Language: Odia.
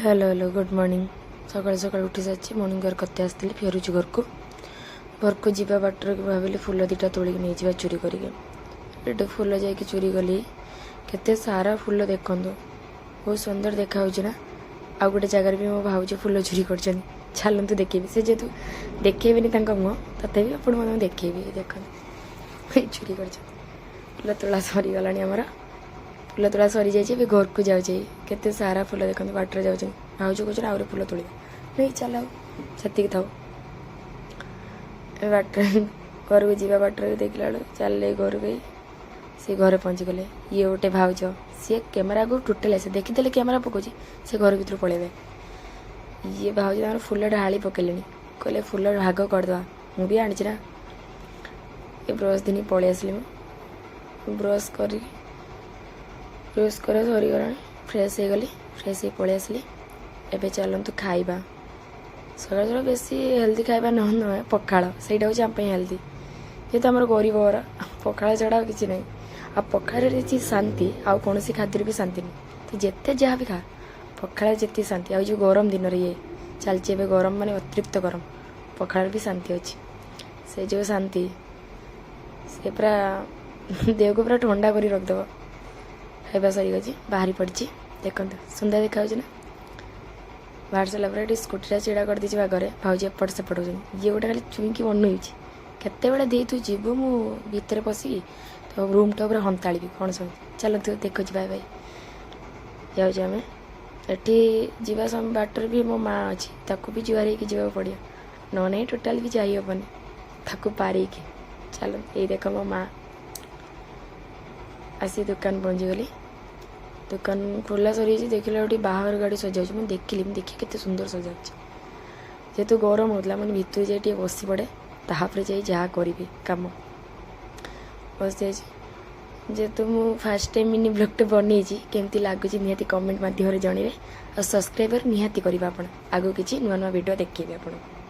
Hello hello, good morning. ସକାଳୁ ସକାଳୁ ଉଠି ସାରିଛି। ମର୍ଣ୍ଣିଂ ୱାକ୍ କରତେ ଆସିଥିଲି। ଫେରୁଛି ଘରକୁ। ଘରକୁ ଯିବା ବାଟରେ ଭାବିଲି ଫୁଲ ଦୁଇଟା ତୋଳିକି ନେଇଯିବା ଚୋରି କରିକି। ଏଠୁ ଫୁଲ ଯାଇକି ଚୋରି କଲି। କେତେ ସାରା ଫୁଲ ଦେଖନ୍ତୁ, ବହୁତ ସୁନ୍ଦର ଦେଖାହେଉଛି ନା? ଆଉ ଗୋଟେ ଜାଗାରେ ବି ମୋ ଭାଉଜ ଫୁଲ ଚୋରି କରିଛନ୍ତି। ଚାଲନ୍ତୁ ଦେଖେଇବି। ସେ ଯେହେତୁ ଦେଖେଇବେନି ତାଙ୍କ ମୁହଁ, ତଥାପି ଆପଣମାନଙ୍କୁ ଦେଖେଇବି। ଦେଖନ୍ତୁ, ଏଇ ଚୋରି କରିଛନ୍ତି। ଫୁଲ ତୋଳା ସରିଗଲାଣି ଆମର। ଫୁଲ ତୋଳା ସରିଯାଇଛି, ଏବେ ଘରକୁ ଯାଉଛି। କେତେ ସାରା ଫୁଲ ଦେଖନ୍ତୁ। ବାଟରେ ଯାଉଛନ୍ତି, ଭାଉଜ କହୁଛନ୍ତି ଆହୁରି ଫୁଲ ତୋଳିବା। ନାଇଁ, ଚାଲ, ଆଉ ସେତିକି ଥାଉ। ଏବେ ବାଟରେ ଘରକୁ ଯିବା ବାଟରେ ଦେଖିଲା ବେଳକୁ ଚାଲିଲେ ଘରକୁ। ଏଇ ସେ ଘରେ ପହଞ୍ଚିଗଲେ। ଇଏ ଗୋଟେ ଭାଉଜ, ସିଏ କ୍ୟାମେରାକୁ ଟୋଟାଲି ସେ ଦେଖିଦେଲେ କ୍ୟାମେରା ପକାଉଛି, ସେ ଘର ଭିତରୁ ପଳେଇବେ। ଇଏ ଭାଉଜ ତାଙ୍କର ଫୁଲ ଢାଳି ପକେଇଲେଣି। କହିଲେ ଫୁଲ ଭାଗ କରିଦେବା, ମୁଁ ବି ଆଣିଛି ନା। ଏ ବ୍ରସ୍ ଦିନ ପଳେଇ ଆସିଲି ମୁଁ। ବ୍ରସ୍ କରିକି, ବ୍ରସ୍ କରିବା ସରିଗଲାଣି, ଫ୍ରେଶ୍ ହେଇଗଲି। ଫ୍ରେଶ୍ ହେଇ ପଳେଇ ଆସିଲି। ଏବେ ଚାଲନ୍ତୁ ଖାଇବା। ସକାଳୁ ସକାଳୁ ବେଶୀ ହେଲ୍ଦି ଖାଇବା ନ ନୁହେଁ, ପଖାଳ, ସେଇଟା ହେଉଛି ଆମ ପାଇଁ ହେଲ୍ଦି। ଯେହେତୁ ଆମର ଗରିବ ଘର, ପଖାଳ ଛଡ଼ା ଆଉ କିଛି ନାହିଁ। ଆଉ ପଖାଳରେ ଯେତିକି ଶାନ୍ତି, ଆଉ କୌଣସି ଖାଦ୍ୟରେ ବି ଶାନ୍ତି ନାହିଁ। ତୁ ଯେତେ ଯାହା ବି ଖା, ପଖାଳ ଯେତିକି ଶାନ୍ତି। ଆଉ ଯେଉଁ ଗରମ ଦିନରେ ଇଏ ଚାଲିଛି ଏବେ, ଗରମ ମାନେ ଅତିରିକ୍ତ ଗରମ, ପଖାଳରେ ବି ଶାନ୍ତି ଅଛି। ସେ ଯେଉଁ ଶାନ୍ତି, ସେ ପୁରା ଦେହକୁ ପୁରା ଥଣ୍ଡା କରି ରଖିଦେବ। ଖାଇବା ସରିଗଛି, ବାହାରି ପଡ଼ିଛି। ଦେଖନ୍ତୁ, ସୁନ୍ଦର ଦେଖାଯାଉଛି ନା? ବାହାରି ସାରିଲା ପରେ ଏଠି ସ୍କୁଟିଟା ଛିଡ଼ା କରିଦେଇଛି ଆଗରେ। ଭାଉଜ ଏପଟ ସେପଟ ହେଉଛନ୍ତି। ଇଏ ଗୋଟେ ଖାଲି ଚୁଇଁକି ଅନଉଛି, କେତେବେଳେ ଦେଇ ତୁ ଯିବୁ, ମୁଁ ଭିତରେ ପଶିକି ତ ରୁମ୍ଟା ଉପରେ ହନ୍ତାଳିବି କ'ଣ ସବୁ। ଚାଲନ୍ତୁ ଦେଖୁଛି। ବାଇ ବାଇ, ଯାଉଛୁ ଆମେ। ଏଠି ଯିବା ସମୟ ବାଟରେ ବି ମୋ ମା ଅଛି, ତାକୁ ବି ଜୁହାର ହେଇକି ଯିବାକୁ ପଡ଼ିବ, ନ ନାହିଁ ଟୋଟାଲି ବି ଯାଇ ହେବନି ତାକୁ ପାରିକି। ଚାଲନ୍ତୁ, ଏଇ ଦେଖ ମୋ ମା ଆସି ଦୋକାନ ପହଞ୍ଚିଗଲି। ଦୋକାନ ଖୋଲା ସରିଯାଇଛି। ଦେଖିଲା ଗୋଟେ ବାହାଘର ଗାଡ଼ି ସଜାଉଛି। ମୁଁ ଦେଖିଲି, ମୁଁ ଦେଖି କେତେ ସୁନ୍ଦର ସଜାଉଛି। ଯେହେତୁ ଗରମ ହେଉଥିଲା, ମାନେ ଭିତରୁ ଯାଇ ଟିକେ ବସି ପଡ଼େ, ତାପରେ ଯାଇ ଯାହା କରିବି କାମ। ବସିଯାଇଛି। ଯେହେତୁ ମୁଁ ଫାର୍ଷ୍ଟ ଟାଇମ୍ ମିନି ବ୍ଲଗ୍ଟେ ବନେଇଛି, କେମିତି ଲାଗୁଛି ନିହାତି କମେଣ୍ଟ ମାଧ୍ୟମରେ ଜଣାଇବେ ଆଉ ସବସ୍କ୍ରାଇବର ନିହାତି କରିବେ ଆପଣ। ଆଗକୁ କିଛି ନୂଆ ନୂଆ ଭିଡ଼ିଓ ଦେଖେଇବି ଆପଣଙ୍କୁ।